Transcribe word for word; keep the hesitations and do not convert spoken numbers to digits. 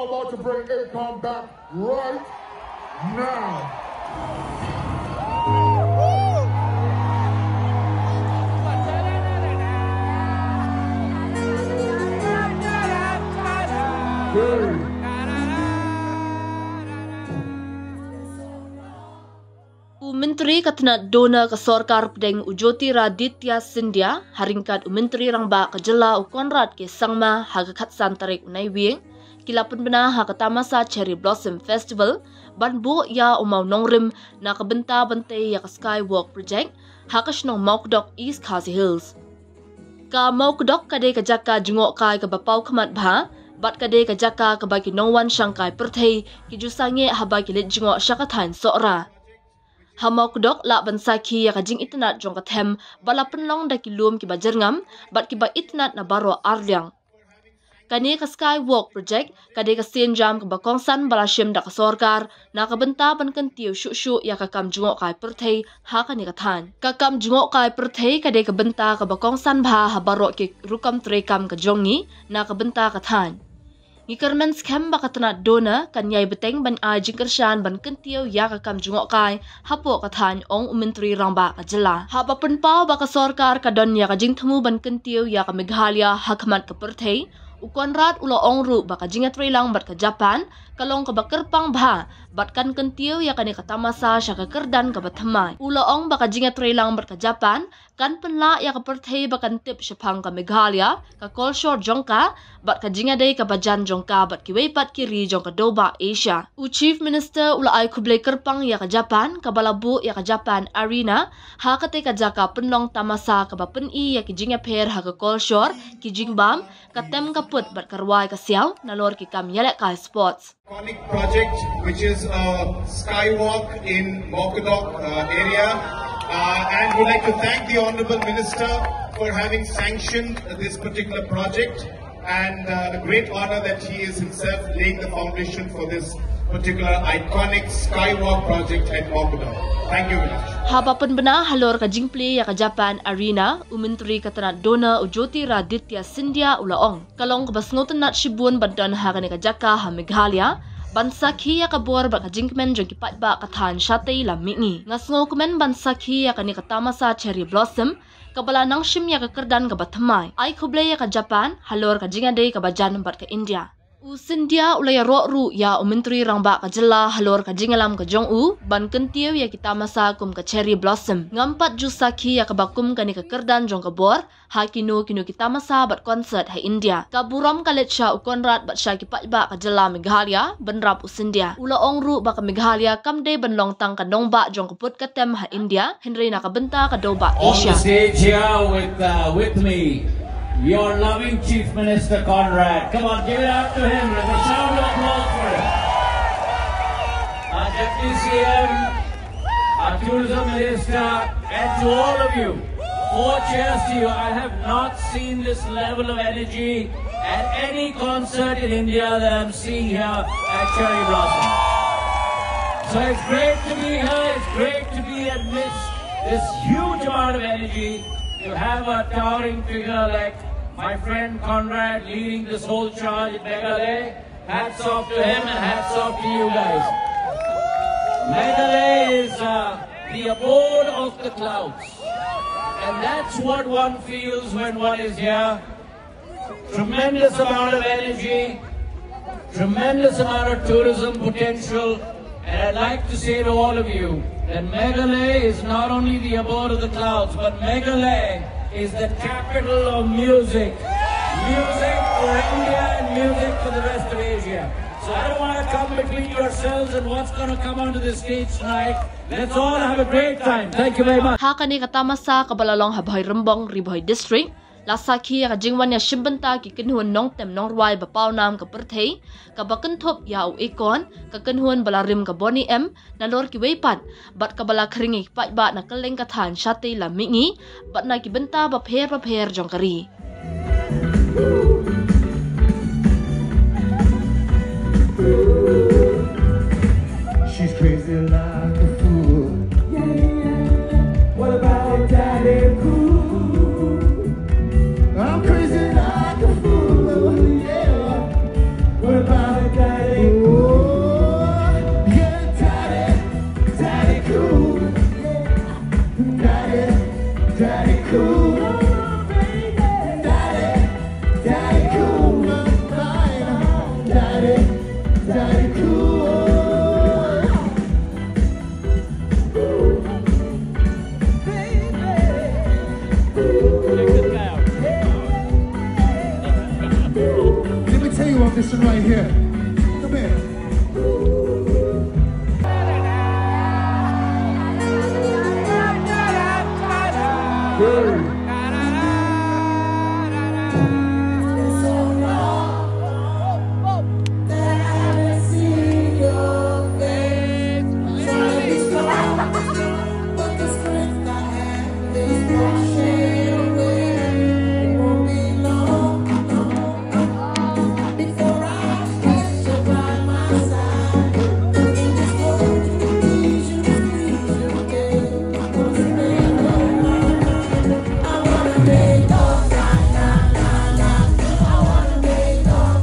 About to bring Akon back right now. Hey. U Myntri ka tnat DoNER ka sorkar pdeng u Jyotiraditya Scindia, ha ryngkat u Myntri Rangbah ka jylla u Conrad K Sangma, ha ka khatsan tarik u Naiwieng, ki la pynbna ha ka tamasa Cherry Blossom Festival ban buh ïa u mawnongrim na ka bynta ban tei ïa ka Skywalk Project ha ka shnong Mawkdok, East Khasi Hills. Ka Mawkdok ka dei ka jaka jngohkai kaba paw khmat bha bad ka dei ka jaka kaba ki nongwan shangkai pyrthei ki ju sangeh haba ki leit jngoh sha ka thaiñ Sohra. Ha Mawkdok lah ban sakhi ïa ka jingitynnat jong ka them ba la pynlong da ki lum kiba jyrngam bad kiba itynnat na baroh arliang. Kane ka Skywalk Project ka dei ka sienjam kaba kongsan ba la shim da ka sorkar na ka bynta ban kyntiew shuh shuh ïa ka kam jngohkai pyrthei ha kane ka thaiñ. Ka kam jngohkai pyrthei ka dei ka bynta kaba kongsan bha ha baroh ki rukom treikam ka jong ngi na ka bynta ka thaiñ. Ngi kyrmen skhem ba ka tnat DoNER kan ïai bteng ban ai jingkyrshan ban kyntiew ïa ka kam jngohkai hapoh ka thaiñ, ong u Myntri Rangbah ka jylla. Haba pynpaw ba ka sorkar ka don ïa ka jingthmu ban kyntiew ïa ka Meghalaya ha khmat ka pyrthei, u Conrad u la ong ruh ba ka jingïatreilang bad ka Japan ka long kaba kyrpang bha bad kan kyntiew ïa kane ka tamasa sha ka kyrdan kaba thymmai. U la ong ba ka jingïatreilang bad ka Japan kan pynlah ïa ka pyrthei ba kan tip shaphang ka Meghalaya, ka kolshor jong ka bad ka jingïadei kaba jan jong ka bad kiwei pat ki ri jong ka dewbah Asia. U Chief Minister u la ai khublei kyrpang ïa ka Japan kaba la buh ïa ka Japan Arena ha katei ka jaka pynlong tamasa kaba pyni ïa ki jingïapher ha ka kolshor, ki jingbam, ka tem ka put bad ka rwai ka siaw nalor ki kam ïalehkai sports. Iconic project, which is a skywalk in Mawkadok, uh, area. Uh, and would like to thank the Honorable Minister for having sanctioned this particular project and, uh, the great honor that he is himself laying the foundation for this particular iconic skywalk project at Mawkadok. Thank you very much. Haba pynbna halor ka jingplie ïa ka Japan Arena, u Myntri ka tnat DoNER u Jyotiraditya Scindia u la ong, ka long kaba sngewtynnat shibun ban don ha kane ka jaka ha Meghalaya ban sakhi ïa ka bor bad ka jingkmen jong ki paidbah ka thaiñ shatei lam mihngi. Nga sngewkmen ban sakhi ïa kane ka tamasa Cherry Blossom kaba la nang shim ïa ka kyrdan kaba thymmai. Ai khublei ïa ka Japan halor ka jingïadei kaba jan bad ka India. U Scindia u la ïaroh ruh ïa u Myntri Rangbah ka jylla halor ka jingïalam ka jong u ban kyntiew ïa ki tamasa kum ka Cherry Blossom. Ngam pat ju sakhi ïa kaba kum kane ka kyrdan jong ka bor ha kino kino ki tamasa bad concert ha India. Ka burom ka leit sha u Conrad bad sha ki paidbah ka jylla Meghalaya bynrap u Scindia. U la ong ruh ba ka Meghalaya kam dei ban long tang ka nongbah jong ka put ka tem ha India, hynrei na ka bynta ka dewbah Asia. On the stage here with, uh, with me, your loving Chief Minister Conrad. Come on, give it up to him. Let a sound of applause for him. Our Deputy C M, our Tourism Minister, and to all of you, four cheers to you. I have not seen this level of energy at any concert in India that I'm seeing here at Cherry Blossom. So it's great to be here. It's great to be amidst this huge amount of energy. To have a towering figure like my friend Conrad leading this whole charge in Meghalaya, hats off to him and hats off to you guys. Meghalaya is, uh, the abode of the clouds. And that's what one feels when one is here. Tremendous amount of energy, tremendous amount of tourism potential. And I'd like to say to all of you that Meghalaya is not only the abode of the clouds, but Meghalaya is the capital of music. Music for India and music for the rest of Asia. So I don't want to come between yourselves and what's going to come onto the stage tonight. Let's all have a great time. Thank you very much. Ha kane ka tamasa kaba la long ha Bhoirymbong, Ri Bhoi District, la sakhi ïa ka jingwan ïashim bynta ki kynhun nongtem nongrwai ba pawnam ka pyrthei, kaba kynthup ïa u Akon, ka kynhun ba la rim ka Boney M, nalor kiwei pat, bad kaba la khring ïa ki paidbah na kylleng ka thaiñ shatei lam mihngi bad na ki bynta bapher bapher jong ka ri. She's crazy like a fool. Yeah, yeah, yeah. What about Daddy Cool? I'm crazy like a fool. Yeah. What about Daddy Tell you what, this one right here.